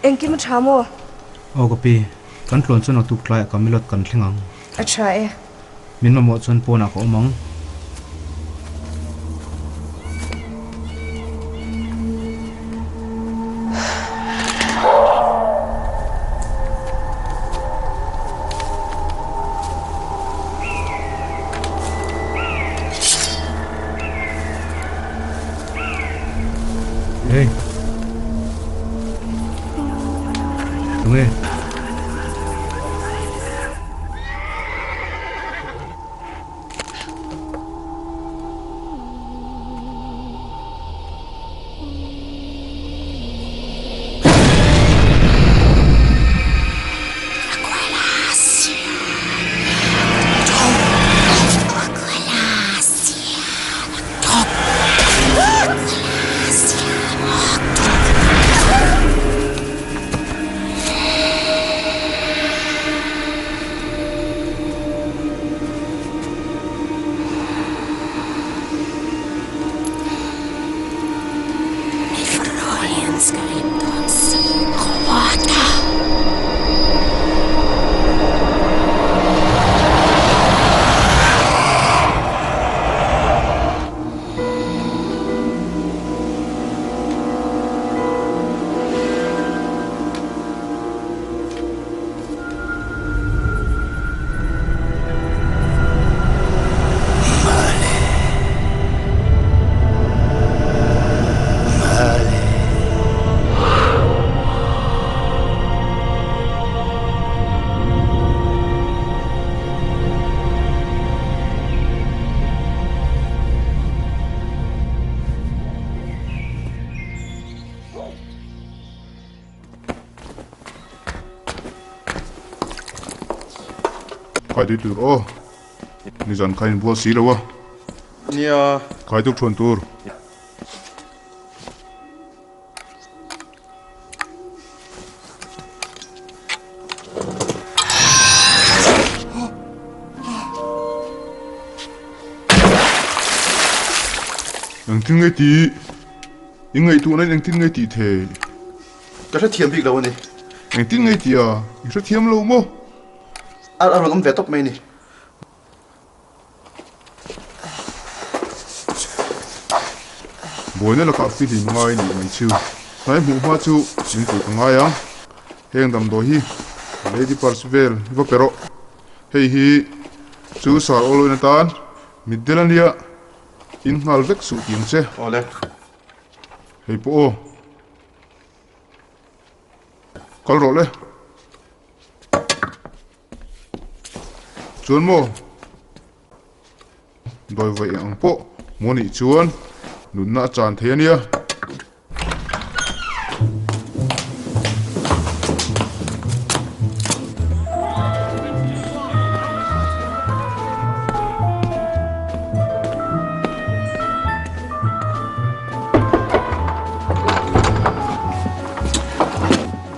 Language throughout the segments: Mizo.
Engkim a tha maw? Aw ka pi, kan tluan chuan naktuk tlaiah Camilot kan thleng ang. A tha e. Min mamawh chuan pawnah ka awm ang. Hey. Tunge. Khai tui tur aw. Nizan kha in bual si lo a. Nia. Khai tuk thuan tur. Engtin nge tih? I ngaihtuahna in engtin nge tih thei? Ka hrethiam bik lo a ni. Engtin nge tih a? I hrethiam lo maw? A rawn awm ve tawp mai a ni. Buaina lakah fihlim ngai nih mai chu. Hnai hmuh hma chu min pui ka ngai ang. Heng damdawi hi Lady Purse vel hi va pe rawh. Hei hi chu sar awlawin atan mitdel a nia, in nghal vek suh tih ang che. Awle. Hei pawh aw. Kal rawh le. Chuan maw? Dawi vaih ang pawh maw nih chuan nunna a chan thei a nia.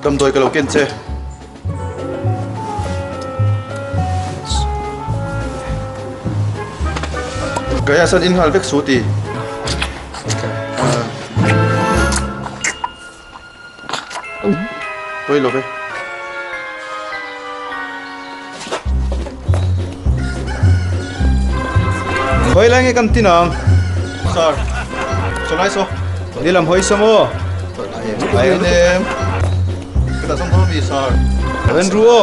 Damdawi ka lo ken che. Gaya san in nghal vek su ti. Poi lo ve. Khoi lai nge kan tin ang? Sir, cholai so. Nilam hoi so mo. Ai em. Ka ta song mi sir. Ren ru o.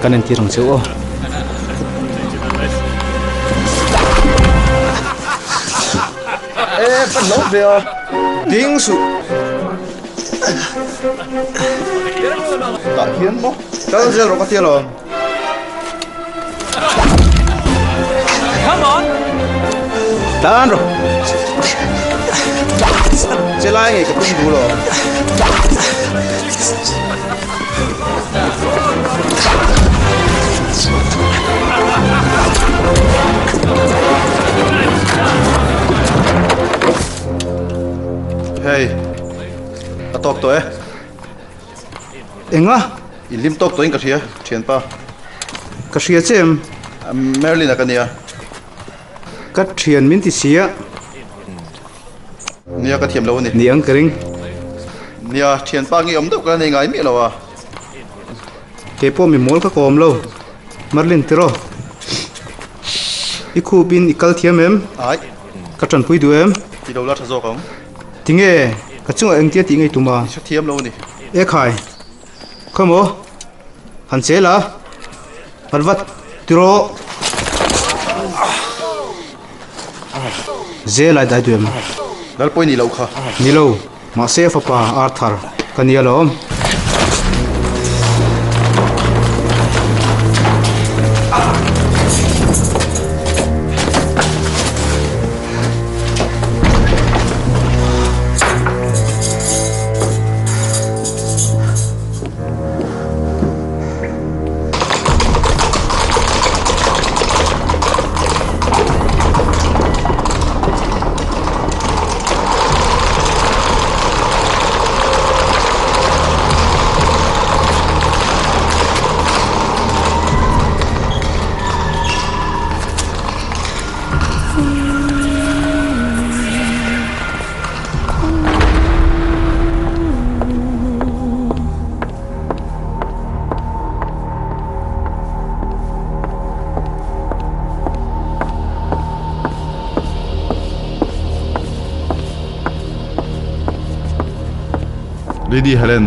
Kan en tir ang cheu o. E pan lo ve a. Ding su. Tah hian maw? Kal zel rawh ka ti alawm. Come on! Dan rawh. Che lai ngei ka tum duh lo. Hei, a tawk tawh e. Enga? I hlim tawk tawhin ka hria, thianpa. Ka hria che em? Merlin-a ka nia. Ka thian min ti si a. Nia ka thiam lo a ni. Ni ang ka ring. Nia, thianpa nge awm deuh ka la nei ngai miah lo a. Kei pawh mi mawl ka kawm lo. Merlin tiraw? I khup in i kal thiam em? Ai. Ka tanpui duh em? Ti lo la tha zawk ang. Tinge? Ka chungah engtia tih ngei tum a? I hre thiam lo a ni. E khai. Khawmaw? Han che la. Vat vat tiraw? Zel ai dai duh em? Lal pawi ni lo kha. Ni lo. Mahse a fapa Arthur ka ni alawm. Lady Helen,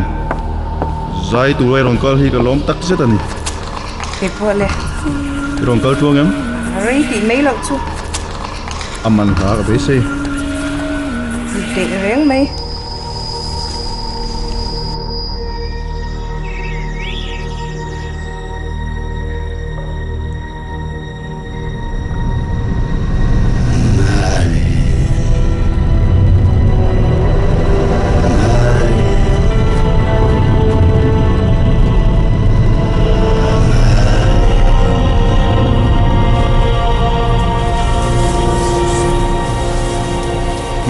zai tur a i rawn kal hi ka lawm tak zet a ni. Kei pawh le. I rawn kal tuang em? Rei tih mai loh chu. A man hla ka beisei. Teh reng mai.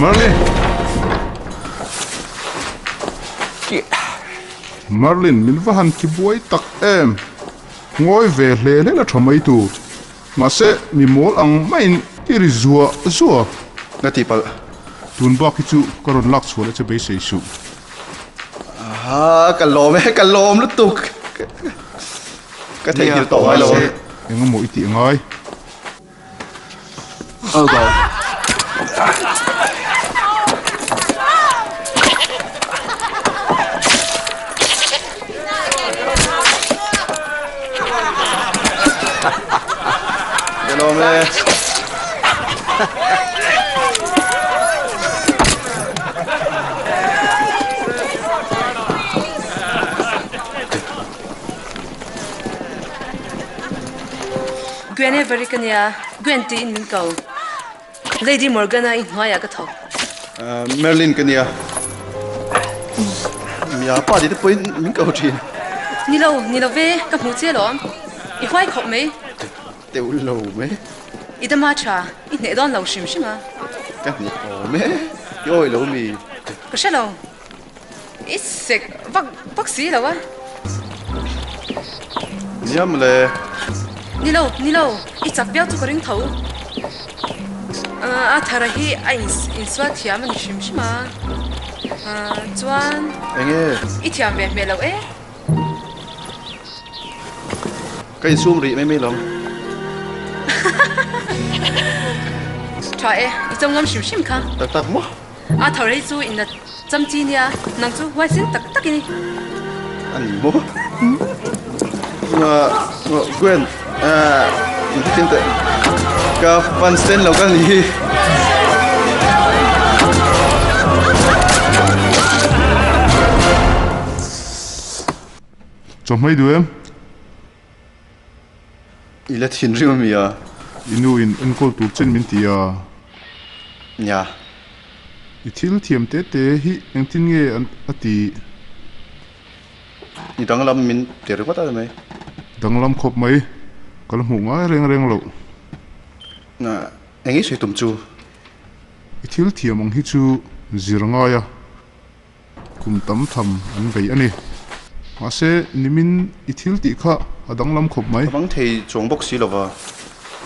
Merlin! Merlin, min va han ki buai tak em? Ngawi ve hle hle la tha mai tur. Mahse, mi mawl ang maiin i ri zuah zuah. Ka ti palh. Tun bak hi chu ka rawn lak chhuah leh che beisei suh. Aha, ka lawm e, ka lawm lutuk. Ka theihnghilh tawh ngai lo ang. Mahse, engemaw i tih ngai? Oh God. Ka lawm e. Gwen Avery ka nia, Gwen tiin min ko. Lady Morgana i hnuaiah ka thawk. Merlin ka nia. Mia pa tih te pawhin min ko thin. Ni lo, ni lo ve, ka hmu che alawm. I huai khawp mai. Teuh lo mai. I dama tha, i hneh dawn lo hrim hrim a. Ka hneh awm e, i awi lo mi. Ka hre lo. I sek vak vak si lo a. Nia mawle. Ni lo, ni lo, i chak viau chu ka ring tho. A thara hi a insual thiam a ni hrim hrim a. Chuan. Enge? I thiam ve hmel lo e. Ka insum rih mai mai lo. Tha e, i chawm ngam hrim hrim kha. Tak tak maw? A tho rei chu inna cham chi nia, nang chu huaisin tak tak i ni. A ni maw? Gwen, in teh ka van stand lo ka ni hi. Chawhmei duh em? I la thinrim a mi a? I nu in enkawl tur chen min ti a. Nia. I thil thiam te te hi engtin nge a ti? I danglam min ti ringawt a mai. Danglam khawp mai. Ka la hmuh ngai reng reng loh. Eng i sawi tum chu? I thil thiam ang hi chu zir ngai a. Kum tam tham an vei a ni. Mahse, nimin i thil tih kha a danglam khawp mai. Ka bang thei chuang bawk si lova.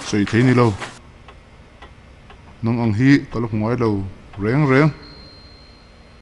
Sawi thei ni lo. Nang ang hi ka la hmu ngai lo reng reng.